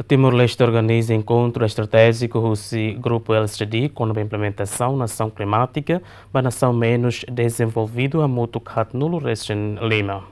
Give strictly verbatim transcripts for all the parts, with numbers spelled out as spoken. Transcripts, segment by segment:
Timor-Leste organiza enkontru estratéjiku husi Grupu L C D kona-ba implementasaun asaun klimátika ba nasaun menus dezenvolvidu hamutuk haatnulu-resin-lima.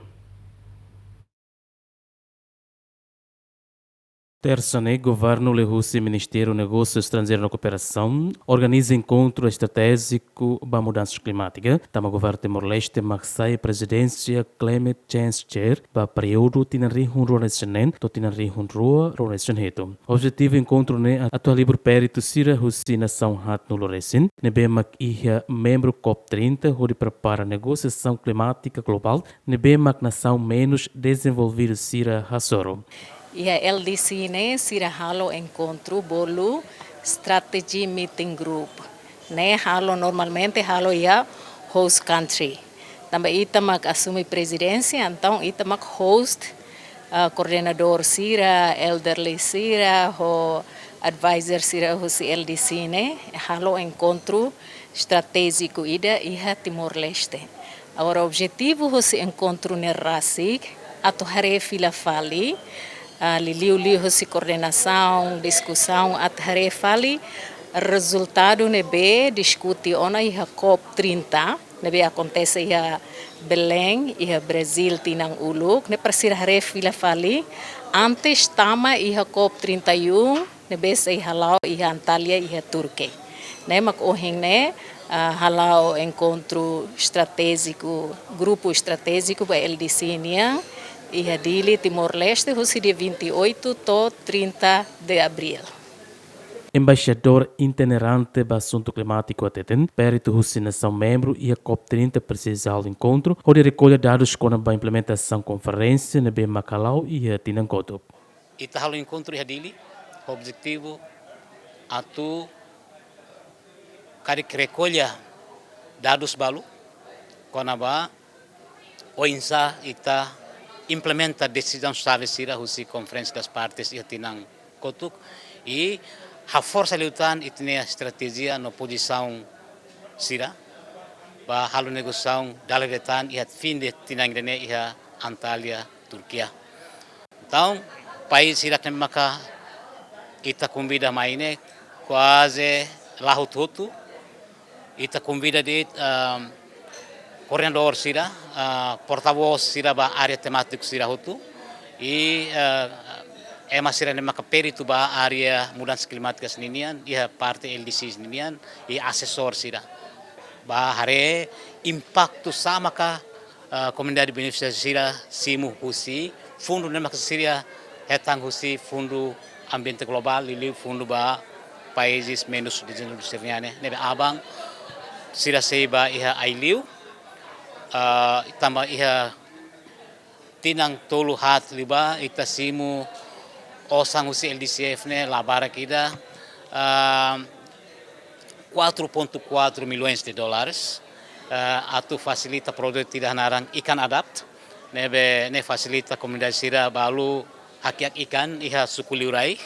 Tersa ne'e, governu liuhusi Ministériu Negósiu Estranjeiru no Kooperasaun organiza enkontru estratéjiku ba mudansa klimátika, tanba governu Timor-Leste mak sai prezidénsia Climate Change Chair ba períodu tinan rihun rua-resin-neen to'o tinan rihun rua rua-resin-hitu. Objetivu enkontru ne'e atu halibur peritu sira husi nasaun haatnulu-resin ne'ebé mak iha membru COP trinta hodi prepara negosiasaun klimátika globál ne'ebé mak nasaun menus dezenvolvidu sira hasoru. Iha L D C ne'e sira halo enkontru bolu Strategy Meeting Group. Ne'e halo, normalmente halo iha host country. Tanba ita mak asume prezidénsia, entaun ita mak host, ah, koordenadór sira, elderly sira, ho advisor sira husi L D C ne'e, halo enkontru estratéjiku ida iha Timor-Leste. Agora, objetivu husi enkontru ne'e rasik atu haree fila fali, ah, liuliu liuhusi koordenasaun, diskusaun, atu haree fali rezultadu ne'ebé diskute ona iha COP trinta, ne'ebé akontese iha Belém, iha Brazil, tinan uluk, ne'e para sira haree fila fali, antes tama iha COP trinta e um, ne'ebé sei hala'o iha Antalya, iha Turki. Ne'e mak ohin ne'e, ah, hala'o enkontru estratéjiku, grupu estratéjiku ba L D C nian, iha Dili, Timor-Leste, husi dia vinte e oito to'o trinta de abril. Embaixadór itinerante ba asuntu klimátiku hateten, peritu husi nasaun membru iha COP trinta presiza halo enkontru hodi rekolla dadus kona-ba implementasaun konferénsia ne'ebé mak hala'o iha tinan kotuk. Ita halo enkontru iha Dili, objetivu atu karik rekolla dadus balu kona-ba oinsá ita implementa desizaun xave sira husi Conferência das Partes iha tinan kotuk, i haforsa liután ita-nia estratéjia no pozisaun sira ba halo negosiasaun dala ida tan iha fin de tinan ida-ne'e iha Antalya, Turkia. Entaun, país sira ne'ebé maka ita konvida mai ne'e kuaze la hotu-hotu. Ita konvida de'it, ah, koordenadór sira, ah, portavós sira ba área temátiku sira hotu. I, ah, ema sira ne'ebé maka peritu ba área mudansa klimátika ninian, iha parte L D Cs ninian, i asesór sira. Ba haree impaktu sá maka, ah, komunidade benefisiáriu sira simu husi fundu ne'ebé maka sira hetan husi Fundu Ambiente Globál, liuliu fundu ba países menus dezenvolvidu sira-nian ne'e. Ne'ebé aban sira sei ba iha ai-liu, ah, tanba iha tinan tolu haat liubá ita simu osan husi L D C F ne'e la barak ida, ah, quatro ponto quatro milhões de dólares, eh, atu fasilita projetu ida naran Ikan Adapt, ne'ebé ne'e fasilita komunidade sira balu hakiak ikan iha suku Liurai,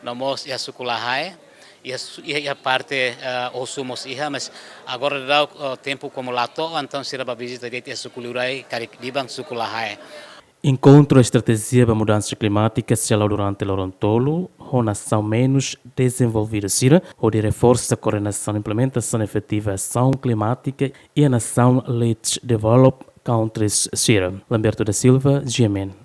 no mós iha suku Lahae, iha su-, iha, iha parte, eh, Oho-sul mós iha, mas agora daudaun, eh, tempu komu la to'o, entaun sira bá vizita de'it iha suku Liurai, karik liu ba suku Lahae. Enkontru estratéjia ba mudansa klimátika sei hala'o durante loron tolu, ho nasaun menus dezenvolvidu sira, hodi reforsa koordenasaun implementasaun efetiva asaun klimátika iha nasaun least developed countries sira. Lamberto da Silva, G M N.